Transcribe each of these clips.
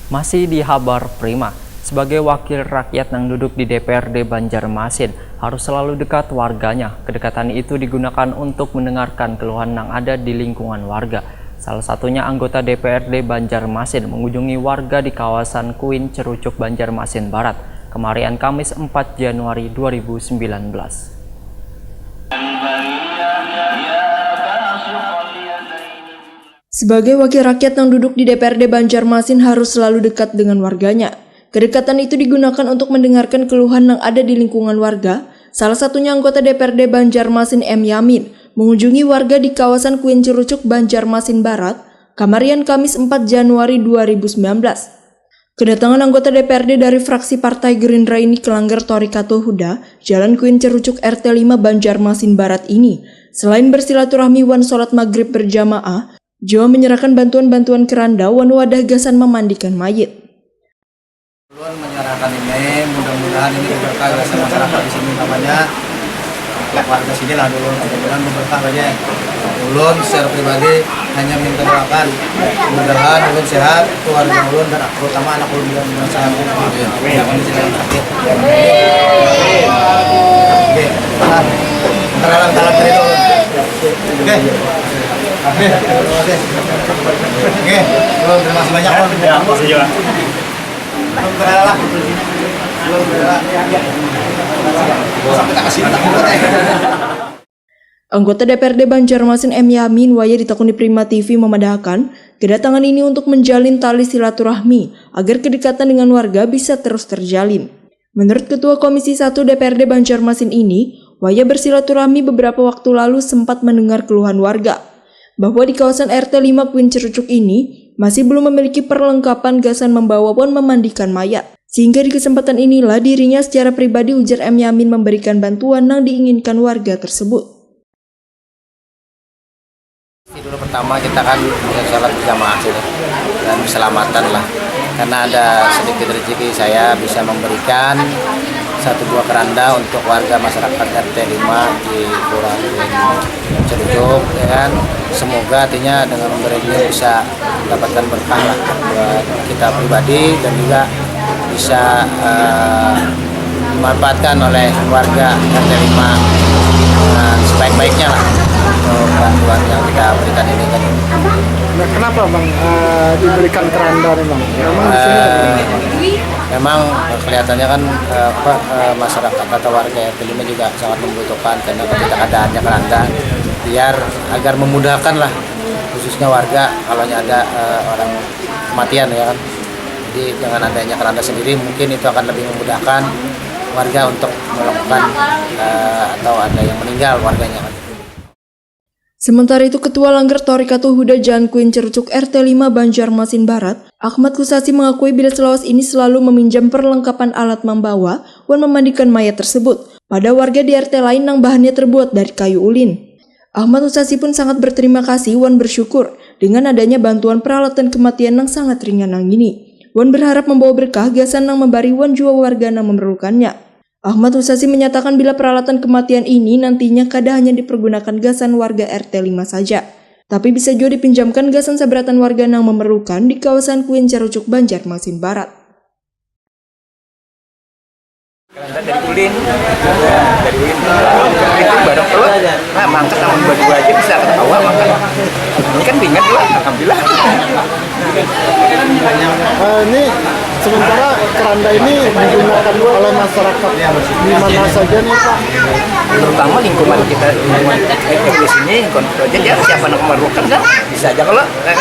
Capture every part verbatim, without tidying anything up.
Masih di Habar Prima, sebagai wakil rakyat nang duduk di D P R D Banjarmasin, harus selalu dekat warganya. Kedekatan itu digunakan untuk mendengarkan keluhan nang ada di lingkungan warga. Salah satunya anggota D P R D Banjarmasin mengunjungi warga di kawasan Kuin Cerucuk Banjarmasin Barat, kemarian Kamis empat Januari dua ribu sembilan belas. Sebagai wakil rakyat yang duduk di D P R D Banjarmasin harus selalu dekat dengan warganya. Kedekatan itu digunakan untuk mendengarkan keluhan yang ada di lingkungan warga. Salah satunya anggota D P R D Banjarmasin M Yamin mengunjungi warga di kawasan Kuin Cerucuk Banjarmasin Barat, kamarian Kamis empat Januari dua ribu sembilan belas. Kedatangan anggota D P R D dari fraksi Partai Gerindra ini ke Langgar Thorikatul Huda, Jalan Kuin Cerucuk R T lima Banjarmasin Barat ini, selain bersilaturahmi wan salat magrib berjamaah, jua menyerahkan bantuan-bantuan keranda wan wadah gasan memandikan mayit. Ulun menyerahkan ini, mudah-mudahan ini berkah gasan masyarakat di sini, namanya warga sini lah dulu, mudah-mudahan berkah aja. Ulun secara pribadi hanya minta doakan, mudahan ulun sehat, keluarga ulun dan terutama anak ulun juga mudahan sehat. Tidak kondisi dalam sakit. Oke, nah, terhalang talat dari itu. Oke. Oke. Oke. Ulun terima kasih banyak, Ulun. Ya, makasih juga. Ulun terhalang. Ulun terhalang. Sampai tak kasih tak. Anggota D P R D Banjarmasin M Yamin waya ditakuni Prima T V memadahakan, kedatangan ini untuk menjalin tali silaturahmi agar kedekatan dengan warga bisa terus terjalin. Menurut Ketua Komisi satu D P R D Banjarmasin ini, waya bersilaturahmi beberapa waktu lalu sempat mendengar keluhan warga bahwa di kawasan R T lima Kuin Cerucuk ini masih belum memiliki perlengkapan gasan membawa wan memandikan mayat. Sehingga di kesempatan inilah dirinya secara pribadi, ujar M Yamin, memberikan bantuan nang diinginkan warga tersebut. Dulu pertama kita kan bisa sholat berjamaah sini dan keselamatan lah, karena ada sedikit rezeki saya bisa memberikan satu buah keranda untuk warga masyarakat R T lima di Kelurahan Cerucuk, ya kan. Semoga artinya dengan memberi ini bisa mendapatkan berkah lah buat kita pribadi dan juga bisa uh, dimanfaatkan oleh warga R T lima uh, sebaik-baiknya lah untuk bantuan yang kita berikan ini kan. Nah, kenapa bang uh, diberikan keranda nih bang? Memang di sini uh, memang kelihatannya kan uh, apa, uh, masyarakat atau warga R T lima juga sangat membutuhkan karena ketidakadaannya keranda biar agar memudahkan lah khususnya warga kalau ada uh, orang kematian ya kan. Jadi dengan adanya keranda sendiri mungkin itu akan lebih memudahkan warga untuk melakukan uh, atau ada yang meninggal warganya. Sementara itu, Ketua Langgar Thorikatul Huda Jalan Kuin Cerucuk R T lima Banjarmasin Barat, Ahmad Kusasi mengakui bila selawas ini selalu meminjam perlengkapan alat membawa wan memandikan mayat tersebut pada warga di R T lain nang bahannya terbuat dari kayu ulin. Ahmad Usasi pun sangat berterima kasih wan bersyukur dengan adanya bantuan peralatan kematian nang sangat ringan nang ini, wan berharap membawa berkah gasan nang membari wan jua warga nang memerlukannya. Ahmad Usasi menyatakan bila peralatan kematian ini nantinya kada hanya dipergunakan gasan warga R T lima saja, tapi bisa jua dipinjamkan gasan saberatan warga nang memerlukan di kawasan Kuin Cerucuk Banjarmasin Barat. Keranda dari ulin, dari ulin itu barang keluar. Nah, mangkat sama dua-dua aja bisa ketawa mangkat. Ini kan ringan lah, alhamdulillah. Uh, ini sementara keranda ini digunakan oleh masyarakat di mana saja nih Pak? Terutama lingkungan kita, lingkungan di sini, lingkungan proyek ya, siapa yang memerlukan kan bisa aja kalau eh,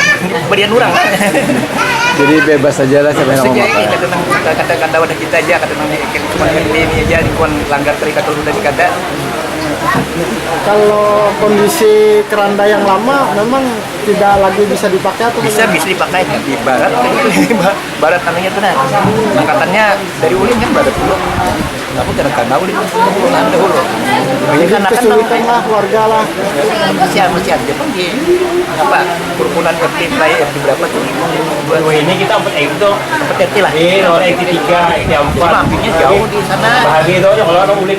berian orang kan. Jadi bebas aja lah siapa yang mau Maksudnya ini makan. Kata nang kata kata wadah kita aja, kata nang di lingkungan R T ini aja, lingkungan Langgar Thorikatul Huda di kada. Kalau kondisi keranda yang lama memang tidak lagi bisa dipakai atau Bisa bagaimana? Bisa dipakai, ibarat barat namanya tuh nah. Angkatannya dari ulin kan barat dulu. Aku gara-gara ulin ulin dahulu. Banyak Jadi anak kan kesulitan lah warga lah. Masih masih ada pun di apa kerukunan R T lain R T berapa tuh? Dua Dua ini kita empat itu tuh. empat R T lah. Ini nomor R T tiga, R T Jadi empat. mampirnya jauh di sana. Bahagia itu aja kalau orang ulin.